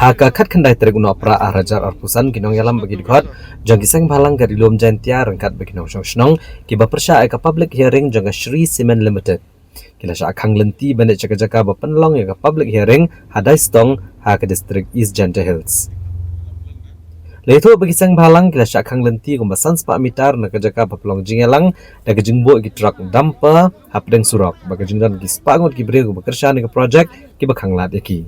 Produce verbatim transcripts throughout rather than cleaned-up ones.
Ha ka khatkhyndai tarik u Nohprah arhajar arphew san, ki nongïalam ba ki dkhot jong ki seng bhalang ka Ri-lum Jaiñtia ryngkat bad ki nongshong shnong kiba pyrshah ïa ka public hearing jong ka Shree Cement Limited ki la shah khang lynti ban leit sha ka jaka ba pynlong ïa ka public hearing ha Daistong, ha ka district East Jaintia Hills. La ïathuh ba ki seng bhalang ki la shah khang lynti kumba san spah mitar na ka jaka ba pynlong jingïalang da ka jingbuh ki truck dumper hapdeng surok, bad ka jingdon ki spah ngut ki briew kiba kyrshan ïa ka project kiba khanglad ïa ki.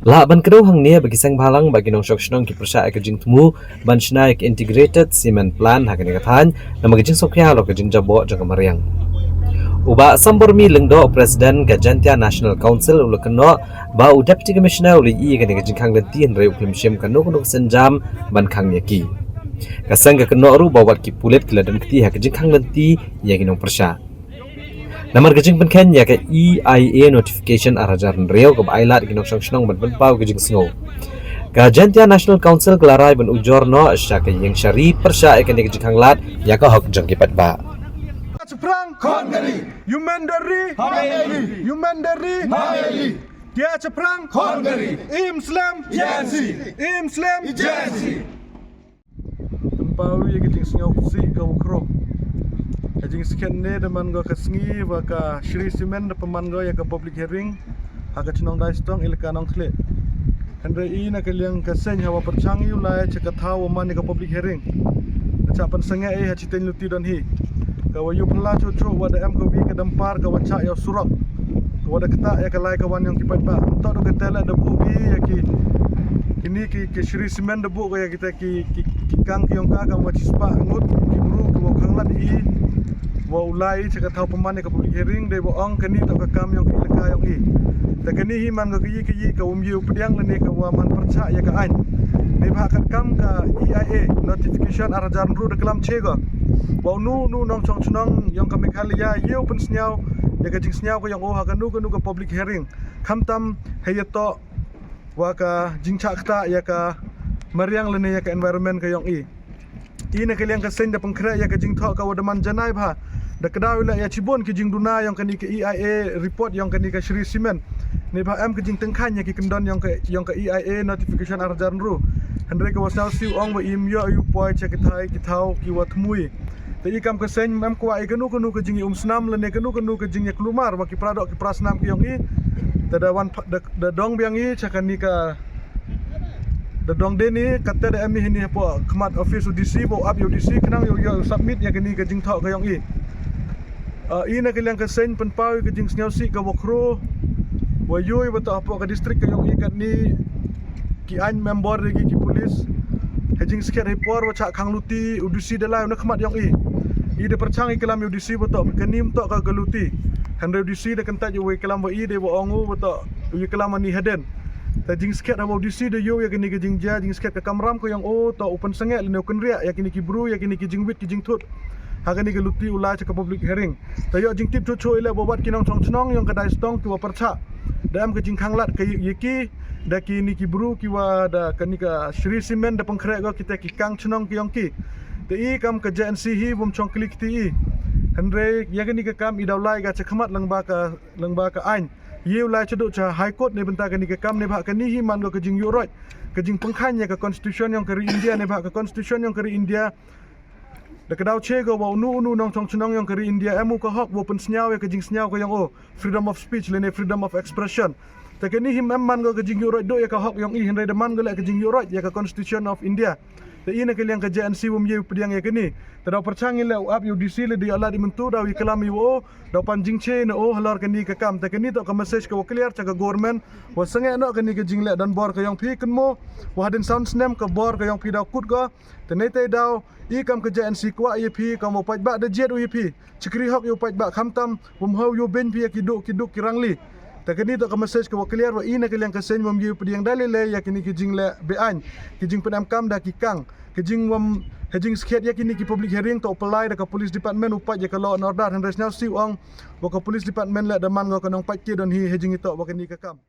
Lah ban kdew hangne ba ki seng bhalang bad ki nongshong shnong ki pyrshah ïa ka jingthmu ban shna ïa ka integrated cement plant ha kane ka thaiñ namar ka jingsngewkhia halor ka jingjaboh jong ka mariang. U Bah Sambormi Lyngdoh, President ka Jaiñtia National Council, u la kynnoh ba u Deputy Commissioner u la ïohi ïa kane ka jingkhang lynti, hynrei u khlem shim kano kano ka sienjam ban khang ïa ki. Ka seng ka kynnoh ruh ba wat ki pulit ki la don kti ha ka jingkhang lynti ïa ki nongpyrshah. Namar ka jingpynkheiñ ïa ka E I A notification arhajar hynriew kaba ailad ïa ki nongshong shnong ban pynpaw ïa ka jingsngew, ka Jaiñtia National Council ka la rai ban ujor noh sha ka ïing shari pyrshah ïa kane ka jingkhanglad ïa ka hok jong ki paidbah. Chaphrang khon kari. Yumendari. Hameli. Yumendari. Hameli. Tia chaphrang khon kari. Im slem. Jensi. Im slem. Jensi. Pynpaw ïa ka jingsngewsih ka wakhro. Ka jingskhem ne da man ko ka sngi ba ka Shree Cement da pynman ko ïa ka public hearing ha ka chnong Daistong, elaka Nongkhlieh. Hynrei i na ka liang ka seng hawa pyrchang ïa u lai cha ka thaw wa man ïa ka public hearing, ka cha pynsangeh i ha chiteng luti don hi. Ka wa yu phylla chuh chuh wa da em ka wi ka dampar ka wa chah ïa u surok, ka wa da ktah ïa ka lai ka wan yong ki paidbah. Toh da ka tele da buh wi ïa ki, kini ki, ki Shree Cement da buh ka ïa kita ki, ki, ki kang ki yong ka, ka wa chispah ngut ki bru ki wa khanglad i wa u lai cha ka thaw pynman ïa ka public hearing, dei wa ong kani toh ka kam yong ka elaka yong i. Ta kani hi man ka, ka yi ka yi ka wym yi u pdiang lane ka wa man pyrchah ïa ka aiñ. Neibhah katkam ka E I A notification arhajar hynriew da klam che ka wa unu unu nongshong shnong yong ka Meghalaya ïoh pynsngew ïa ka jingsngew ka yong u ha kanu kanu ka public hearing, khamtam hei ïa toh wa ka jingchah ktah ïa ka mariang lane ïa ka environment ka yong i. I na ka liang ka seng da pynkhreh ïa ka jingthoh ka wa da man janai bha da kdaw ïa la ïa chibun ki jingduna yong kani ka E I A report yong kani ka Shree Cement. Neibhah em ka jingtyngkhaiñ ïa ki kyndon yong ka, yong ka E I A notification arhajar hynriew. Hynrei ka wa sngewsih ong wa im ïoh ïa u poi cha ki thai ki thaw ki wa thmu i. Ta i kam ka seng em kwah ïa kanu kanu ka jingïaumsnam lane kanu kanu ka jingïaklumar wa ki pra doh ki pra snam ki yong i. Ta da wan pha-, da, da dong biang i cha kani ka, da dong deni, kata da em i hini hapoh khmat office u D C, wa ap ïa u D C khnang ïa u, ïa u submit ïa kani ka jingthoh ka yong i. Ah, i na ka liang ka seng pynpaw ïa ka jingsngewsih ka wakhro wa ïoh i wa toh hapoh ka district ka yong i katni ki aiñ member ïa ki, ki police. Ha jingskhem ha i por wa chah khang luti u D C da lai u na khmat yong i. I da pyrchang i klam ïa u D C wa toh kani ym toh ka, ka luti. Hynrei u D C da kyntait ïa u wa i klam wa i dei wa ong u wa toh u i klam ani hadien. Ta jingskhem ha wa u D C da ïoh ïa kani ka jingjia, jingskhem ka kamram ka yong u, toh u pynsangeh lane u kynriah ïa kini ki bru ïa kini ki jingwit ki jingthut ha kani ka luti u lai cha ka public hearing. Ta ïoh jingtip chuh chuh i leh wa wat ki nongshong shnong yong ka Daistong ki wa pyrchah da em ka jingkhanglad ka ïa ki da kini ki bru ki wa da kani ka Shree Cement da pynkhreh ko kita ki kang shnong ki yong ki. Ta i kam ka J N C hi wym chong kli kti i. Hynrei ïa kani ka kam i daw lai ka cha khmat lyngba ka, lyngba ka aiñ. Ïa u lai cha duh cha High Court neibynta kani ka kam neibhah kani hi man ko ka jingïuhroit, ka jingpynkhanglad ïa ka constitution yong ka ri India, neibhah ka constitution yong ka ri India da kdaw che ko wa unu unu nongshong shnong yong ka ri India em u ka hok wa pynsngew ïa ka jingsngew ka yong u, freedom of speech lane freedom of expression. Ta kani hi em man ko ka jingïuhroit duh ïa ka hok yong i, hynrei da man ko leh ka jingïuhroit ïa ka Constitution of India. Ta i na ka liang ka J N C wym ïa u pdiang ïa kani. Ta daw pyrchang i leh u ap ïa u D C leh da ïa lad i mynta daw i klam i wa u daw pan jingche na u halor kani ka kam. Ta kani toh ka message ka wa clear cha ka government wa sangeh noh kani ka jingleh don bor ka yong phi, kynmaw wa hadien san snem ka bor ka yong phi daw kut ko. Ta nei te daw i kam ka J N C kwah ïa phi, kam u paidbah da jied u ïa phi. Chikri hok ïa u paidbah, khamtam wym hoi ïa u beiñ phi ïa ki duk, ki duk ki rangli. Ta kani toh ka message ka wa clear wa i na ka liang ka seng wym ïa u pdiang da lei lei ïa kini ki jingleh be-aiñ, ki jingpynemkam da ki kang, ki jingwym, ha jingskhem ïa kini ki public hearing toh u pynlait da ka police department u peit ïa ka law and order, hynrei sngewsih u ong wa ka police department leh da man ko ka nongpeit ki don hi ha jingïatoh wa kani ka kam.